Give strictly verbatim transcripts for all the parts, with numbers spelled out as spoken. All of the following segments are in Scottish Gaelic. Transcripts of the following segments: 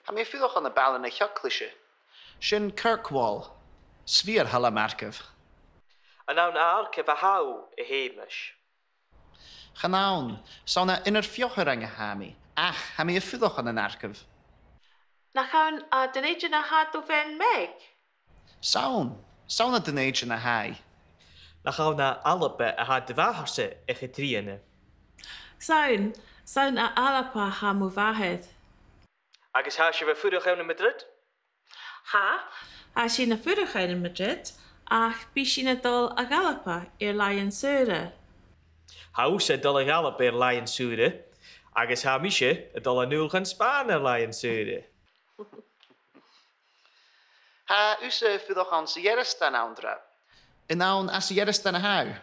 Tha mi a' fuireach ann am baile na h-eaglaise. Sin Kirkwall. 'S fìor thoil leam arcaibh. An ann à arcaibh a tha thu, a Sheumais? Chan ann, 's ann à Inbhir Pheofharain a tha mi, ach tha mi a' fuireach ann an arcaibh. Nach ann à Dùn Èideann a tha do bhean Meg? 'S ann, 's ann à Dùn Èideann a tha i. Nach ann à Alba a tha do mhàthair-sa, a Chatrìona? 'S ann, 's ann à Alba a tha mo mhàthair. Agus tha sibh a' fuireach ann am Madrid? Tha. Tha sinn a' fuireach ann am Madrid, ach bidh sinn a' dol a dh'Alba air làithean saora. Tha thusa a' dol a dh'Alba air làithean saora, agus tha mise a' dol a-null chun Spàinn air làithean saora. Tha thusa a' fuireach anns a' Ghearasdan, Anndra. An ann às a' Ghearasdan a tha thu?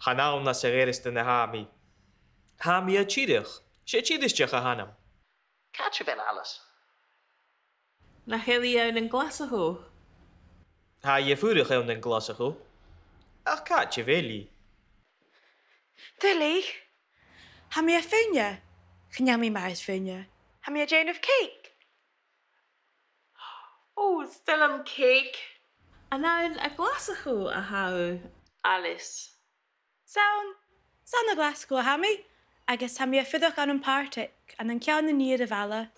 Chan ann às a' Ghearasdan a tha mi. Tha mi à Tiriodh. 'S e Tiristeach a th' annam. Càit a bheil Alice? Nach eil i ann an Glaschu? Tha i a' fuireach ann an Glaschu. Ach càit a bheil i? Duilich. Tha mi à Fuine. Chan eil mi math air Fuine. Tha mi a' dèanamh cèic. Ò, 's toil leam cèic. An ann à Glaschu a tha thu, Alice? 'S ann, 's ann à Glaschu a tha mi, agus tha mi a' fuireach ann am Partick, ann an ceann an iar a' bhaile.